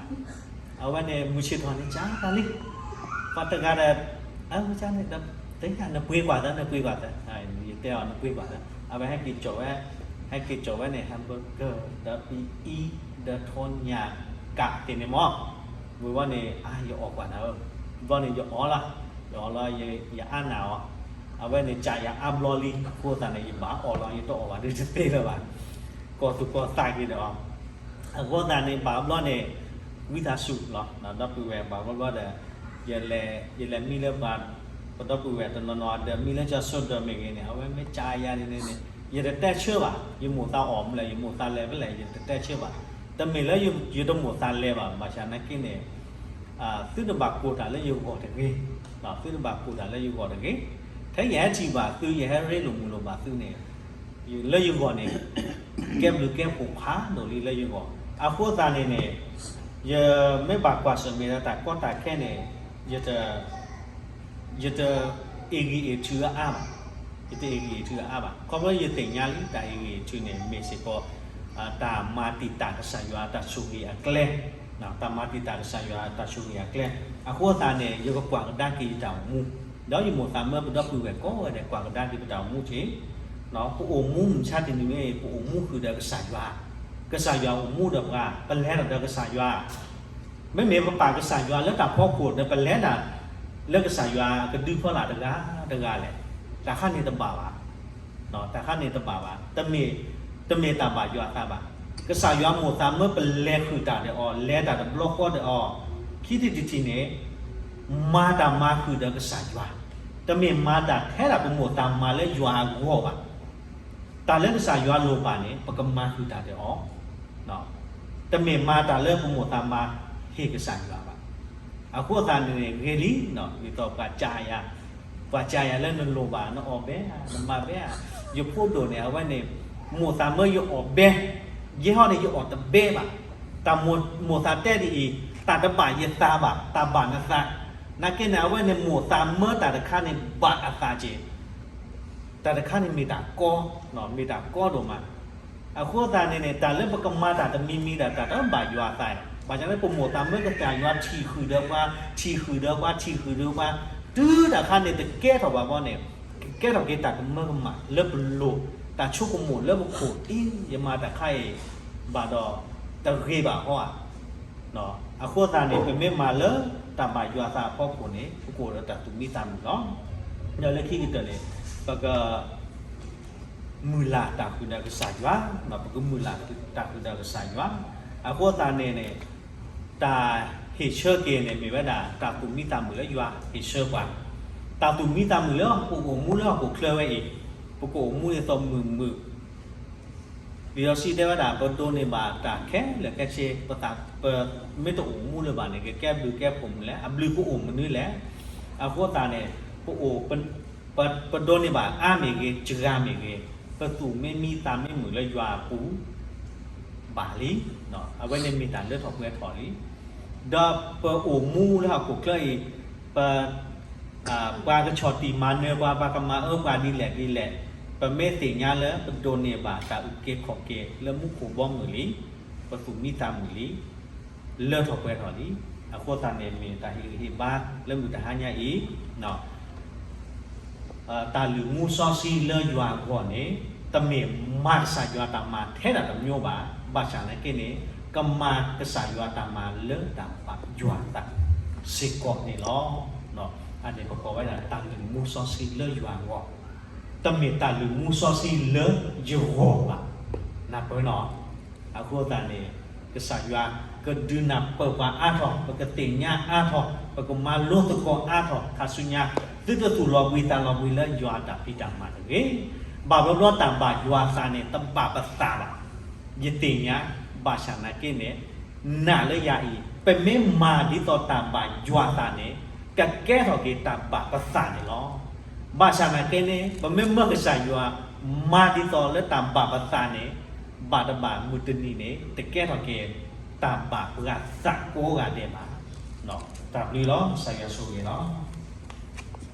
အဝဲန့ၣ် မုၢ်ဆ့ၣ်ထီၣ်န့ၣ် ကၠါတၢ်လံ, ပှၤတဂၤဒီး အဝဲန့ၣ် နပှ့ၤကွၢ်သၢ, နပှ့ၤကွၢ်သၢ, ယတဲအီၤ နပှ့ၤကွၢ်သၢ, အဝဲဟဲက့ၤကၠီၣ်ဝဲ, ဟဲက့ၤကၠီၣ်ဝဲန့ၣ် hamburger ဒီးပအံၤ, ဒီးထီညၣ်ကးတ့ၢ်န့ၣ်မး, ဝံၤဝဲန့ၣ် အါ ယအီၣ်ကွၢ်နၤဧၢ, ဘျီန့ၣ် ယအီၣ်လီၤ, ယအီၣ်လီၤ ယအါနၢ်အီၤ, အဝဲန့ၣ် ကးယၤအါဘျီလံ, အဃိသတးန့ၣ် ယဘၣ်အီၣ်လီၤ ယတအီၣ်ဘၣ်ဒုးတသ့လၢၤဘၣ်, ကီၢ်သူၣ်ကီၢ်သးက့ၤဒီး အဃိသတးန့ၣ် ဘၣ်ဘျီန့ၣ် ဝံသးစူၤလီၤ, ဒီပုၢ်ဝဲၢ်ဘၣ်ဘျီဘျီဒီး ယလဲၤမံလၢပှၤ ပဒီပုၢ်ဝဲၢ်တနီၤနီၤဒီး မံလၢကၠီၤစိဒီးမ့ၢ်ဂ့ၤန့ၣ် အဝဲမ့ၢ်ကးယၤန့ၣ်န့ၣ် ယတတဲဆၢဘၣ်, ယမိၢ်သးအီၣ်မလဲၣ် ယမိၢ်သးလဲၤဖဲလဲၣ် ယတတဲဆၢဘၣ်, တမ့ၢ်လၢယတမိၢ်သးလဲၤဘၣ်, ဘၣ်ဆၣ်နာ်က့န့ၣ် သုတဘၣ်ကိၢ်တၢ်လၢယဂီၢ်တဂ့ၤ, သုတဘၣ်ကိၢ်တၢ်လၢယဂီၢ်တဂ့ၤ, ထဲယဟဲထံၣ်ဘၣ်သု ယဟဲရ့လိာ်မုာ်လိာ်ဘၣ်သုန့ၣ် လၢယဂီၢ်န့ၣ် ကဲဘျုးကဲဖှိၣ်ဖးဒိၣ်လံလၢယဂီၢ်, အဃိသတးန့ၣ်န့ၣ် ယမ့ၢ်ဘၣ်ကွၢ်ဆၢၣ်မဲာ်ဒီးတၢ်ကီတၢ်ခဲန့ၣ် ယတ ယတအ့ၣ်ဂံၢ်အ့ၣ်ထုအါဘၣ်, ယတအ့ၣ်ဂံၢ်အ့ၣ်ထုအါဘၣ်, ခီဖျိယသ့ၣ်ညါလံ တၢ်အ့ၣ်ဂံၢ်အ့ၣ်ထုန့ၣ် မ့ၢ်စ့ၢ်ကီး တၢ်မၤတံာ်တာ်ကစၢ်ယွၤတၢ်ဆိၣ်ဂ့ၤအကျဲ, တၢ်မၤတံာ်တာ်ကစၢ်ယွၤတၢ်ဆိၣ်ဂ့ၤအကျဲ, အဃိသတးန့ၣ် ယကကွၢ်ကဒါက့ၤယတၢ်အိၣ်မူ, ဒီးယမိၢ်သးမၢပဒီပုၢ်ဝဲၢ်ကိးဂၤဒဲး ကွၢ်ကဒါက့ၤပတၢ်အိၣ်မူတက့ၢ်, ပအိၣ်မူမုၢ်မဆါတနံၤမ့ၢ် ပအိၣ်မူဃုာ်ဒီးကစၢ်ယွၤ, ကစၢ်ယွၤအိၣ်မူဒီးပှၤ ပလဲၤထီၣ်ဒီးကစၢ်ယွၤ မ့မ့ၢ်ပပာ်ကစၢ်ယွၤလၢတၢ်ဖီခိၣ်ဒီး ပလဲၤတၢ်လၢကစၢ်ယွၤကဒုဖီလာ်တဂၤတဂၤလဲၣ်, တၢ်ခါန့ၣ်တဘၣ်ဘၣ်, တၢ်ခါန့ၣ်တဘၣ်ဘၣ်, တမ့ၢ်တၢ်ဘၣ်ယွၤအသးဘၣ်, ကစၢ်ယွၤမိၢ်သးမၢပလဲၤဃုာ်တၢ်ဒီးအီၤ လဲၤတၢ်တဘျီဃီဒီးအီၤ, ခံထံၣ်တထံၣ်န့ၣ် မၤတၢ်မၤဃုာ်ဒီးကစၢ်ယွၤ, တမ့ၢ်မၤတၢ်ထဲဒၣ်ပမိၢ်သးမၤလၢယွၤအဂီၢ်ဘၣ် တၢ်လၢကစၢ်ယွၤလိၣ်ဘၣ်န့ၣ် ပကမၤဃုာ်တၢ်ဒီးအီၤ, တမ့ၢ်မၤတၢ်လၢပမိၢ်သးမၤဟ့ၣ်ကစၢ်ယွၤဘၣ်. အဃိသတးန့ၣ်န့ၣ် ဂ့ၤလံ, ဒ်သိးပှၤကးယၤ, ပှၤကးယၤလၢနလိၣ်ဘၣ် နအီၣ်ဘဲဧါ နမၤဘဲဧါ, ယဖိဒိၣ်န့ၣ် အဝဲန့ၣ် မိၢ်သးမၢယအီၣ်ဘဲ, ယဲဟီန့ၣ် ယအီၣ်တဘဲဘၣ်, တၢ်မိၢ်သးတဲဒ်အံၤ, တၢ်တဘၣ်ယသးဘၣ်, တၢ်ဘၣ်နသး, နာ်က့န့ၣ် အဝဲန့ၣ်မိၢ်သးမၢတၢ်တခါန့ၣ် ဘၣ်အသးက့ၤ တၢ်တခါန့ၣ်မ့ၢ်တၢ်ကီ, မ့ၢ်တၢ်ကီဒိၣ်မး, အဃိသတးန့ၣ်န့ၣ် တၢ်လၢပကမၤတၢ်တမံၤမံၤဒၣ် တၢ်တဘၣ်ယွၤအသး, ဘၣ်ဆၣ်လၢပမိၢ်သးမၢကစၢ်ယွၤ ထံၣ်ဃုာ်ဒီးပှၤ, ထံၣ်ဃုာ်ဒီးပှၤ, ထံၣ်ဃုာ်ဒီးပှၤ, တုၤတၢ်ခါန့ၣ်တကဲထီၣ်ဘၣ်ဘီန့ၣ်, ကကဲထီၣ်က့ၤတၢ်ကမၢကမၣ်လၢပလိၤ, တၢ်ဆိကမိၣ်လၢပခိၣ်အံၤ ယမၤတၢ်ခါအံၤ ဘၣ်ဒီး တဂ့ၤဘၣ်ဟီဧါ. အဃိသတးန့ၣ် ပမ့ၢ်မၤလၢတၢ်ဘၣ်ယွၤအသးအဖီခိၣ်န့ၣ် ပကအိၣ်ဒီးတၢ်သူၣ်မံသးမုာ်လီၤ. ဒီးလၢခံကတၢၢ်န့ၣ် ပက မုၢ်လၢ်တၢ်ဃုာ်ဒီးကစၢ်ယွၤ, ပကမုၢ်လၢ်တၢ်ဃုာ်ဒီးကစၢ်ယွၤ, အဃိသတးန့ၣ်န့ၣ် တၢ်ဟ့ၣ်ဆၢက့ၤန့ၣ် မ့ၢ်ဝဲဒၣ်တၢ်သူၣ်မံသးမုာ်လၢယွၤဟ့ၣ်ဆၢပှၤ, တၢ်သူၣ်မံသးမုာ်လၢပအိၣ်မူလၢဟီၣ်ခိၣ်ချၢဝဲအံၤ, ပကအိၣ်မူဒ်သိးမုာ်မုာ် လံာ်စီဆှံတဲဝဲဒၣ် ပဒိးန့ၢ်ဘၣ်တၢ်ခဲလၢာ်ခဲဆ့ ပသး ပမ့ၢ်တအိၣ်မူလၢၤဘၣ်န့ၣ် ကကဲဘျုးကဲဖှိၣ်မနုၤလဲၣ်, အဘျုးကအိၣ်မနုၤလဲၣ်. အဃိသတးန့ၣ် ပအိၣ် ပ ပဒိးန့ၢ်ဘၣ်အါမ့ၢ်ဂ့ၤ စှၤမ့ၢ်ဂ့ၤ, ပသူၣ်မ့ၢ်မံသးမ့ၢ်မုာ်လၢယွၤအပူၤ ဘၣ်လံ, အဝဲန့ၣ်မ့ၢ်တၢ်လၢထီၣ်ပှဲၤထီၣ်လံ. ဒီးပအိၣ်မူလၢဟီၣ်ခိၣ်ချၢအံၤ ပ ပှၤကဆီၣ်တံၢ်မၤနၢၤပှၤ ပှၤကမၤအၢပှၤဒ်လဲၣ်ဒ်လဲၣ်, ပမ့ၢ်သ့ၣ်ညါလၢပဒိးန့ၢ်ဘၣ်တၢ်အုၣ်က့ၤခီၣ်က့ၤလၢမူခိၣ်ဘီမုၢ်လံ, ပသူၣ်မံသးမုာ်လံ, လၢထီၣ်ပှဲၤထီၣ်လံ. အဃိသတးန့ၣ်မ့ၢ်တၢ်ဟ့ၣ်ဂံၢ်ဟ့ၣ်ဘါလၢမုၢ်တဟါညါအံၤ တၢ်လုၢ်မူစီဆှံလၢယွၤအဂီၢ်န့ၣ် တမ့ၢ်မၤကစၢ်ယွၤတၢ်မၤထဲဒၣ်တမျိုးဘၣ်. ဘၣ်ဆၣ်နာ်က့န့ၣ် ကမၤကစၢ်ယွၤတၢ်မၤလၢတၢ်ဘၣ်ယွၤအသး စ့ၢ်ကီးန့ၣ်လီၤ. အန့ၣ်ပကိးဝဲဒၣ်တၢ်လုၢ်မူစီဆှံလၢယွၤအဂီၢ်, တမ့ၢ်တၢ်လုၢ်မူစီဆှံလၢယဂီၢ်ဘၣ်. နၢ်ပၢၢ်နီၤ. အဃိသတးန့ၣ် ကစၢ်ယွၤကဒုးနၢ်ပၢၢ်ပှၤအါထီၣ်, ပကသ့ၣ်ညါအါထီၣ်, ပကမၤလိသကိးအါထီၣ်, ခါဆူညါ သုတသူၣ်လီၤဘှံးသးလီၤဘှံးလၢယွၤအတၢ်ဖံးတၢ်မၤတဂ့ၤ. ဘၣ်ဘျီဘျီတၢ်ဘၣ်ယွၤအသးန့ၣ် တဘၣ်ပသးဘၣ်. ယသ့ၣ်ညါ, ဘၣ်ဆၣ်နာ်က့န့ၣ် နာ်လၢယၤအံၤ ပမ့ၢ်မၤဒ်သိးတၢ်ဘၣ်ယွၤအသးန့ၣ် ကကဲထီၣ်က့ၤတၢ်ဘၣ်ပသးန့ၣ်လီၤ. ဘၣ်ဆၣ်နာ်က့န့ၣ် ပမ့ၢ်မၢကစၢ်ယွၤ မၤဒ်သိးလၢတၢ်ဘၣ်ပသးန့ၣ် ဘၣ်တဘၣ်မုၢ်တနံၤန့ၣ် တကဲထီၣ်က့ၤ တၢ်ဘၣ်ပှၤသးကိးဂၤဒဲးဘၣ်. တၢ်ဘျုးလီၤ. ကစၢ်ယွၤဆိၣ်ဂ့ၤလီၤ.